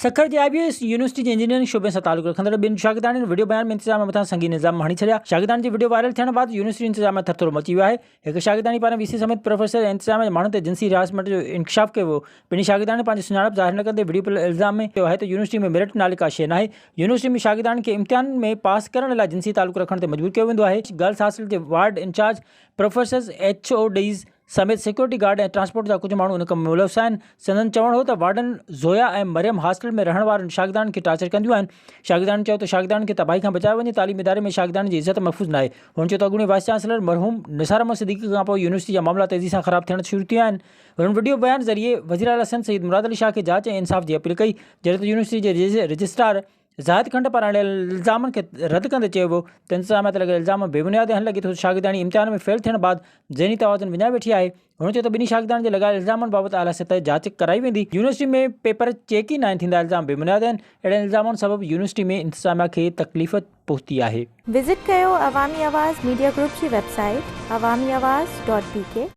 سکر جي آء B S university جي engineering شعبي سان تعلق رکندڙ ٻن شاگردياڻين وڊيو بيان ۾ انتظاميا مٿان سنگين الزام هڻي ڇڏيا. شاگردياڻين جي وڊيو وائرل ٿيڻ بعد يونيورسٽي انتظاميا ٿرٿلو مچي ويو آهي. هڪ شاگردياڻي پاران وي سي سميت پروفيسر ۽ انتظاميا جي ماڻهن تي جنسي هراسمينٽ جو انڪشاف ڪيو ويو. ٻنهي شاگردياڻين پنهنجي سڃاڻپ ظاهر نه ڪندي وڊيو پيل الزام ۾ چيو آهي ته يونيورسٽي ۾ ميرٽ نالي ڪا شيء ناهي. يونيورسٽي ۾ شاگردياڻين کي امتحانن ۾ پاس ڪرڻ لاء جنسي تعلق رکڻ تي مجبور ڪيو ويندو آهي. گرلس هاسٽل جي ward incharge, professors, H O Ds سميت سيڪيورٽي گارڊ ۽ ٽرانسپورٽ جا ڪجهه ماڻهو ان ڪم ۾ ملوث آهن. سندن چوڻ هو ته وارڊن زويا ۽ مريم هاسٽل ۾ رهڻ وارن شاگردن کي ٽارچر ڪنديون آهن. شاگردن چيو ته شاگردن کي تباهي کان بچايو وڃي، تعليمي اداري ۾ شاگردن جي عزت محفوظ ناهي. هن چيو ته اڳوڻي وائيس چانسلر مرحوم نثار احمد صديقي کان پوء يونيورسٽي جا معاملا تيزي سان خراب ٿيڻ شروع ٿيا آهن. هنن وڊيو بيان ذريعي وزيراعليٰ سنڌ سيد مراد علي شاهه کي جاچ ۽ انصاف جي اپيل ڪئي، جڏهن ته يونيورسٽي جي رجسٽرار زاهد کنڊ پاران اهڙن الزامن کي رد ڪندي چيو ويو ته انتظاميا تي لڳل الزام بي بنياد آهن، لڳي ٿو ته شاگردياڻي امتحان ۾ فيل ٿيڻ بعد ذهني توازن وڃائي ويٺي آهي. هن چيو ته ٻنهي شاگردياڻين تي لڳايل الزامن بابت اعليٰ سطح جاچ ڪرائي ويندي، يونيورسٽي ۾ پيپر چيڪ ئي ناهن ٿيندا، الزام بي بنياد آهن، اهڙن الزامن سبب يونيورسٽي ۾ انتظاميا کي تڪليف پهتي آهي. وزٽ ڪيو عوامي آواز ميڊيا گروپ جي website Awami Awaz dot B K.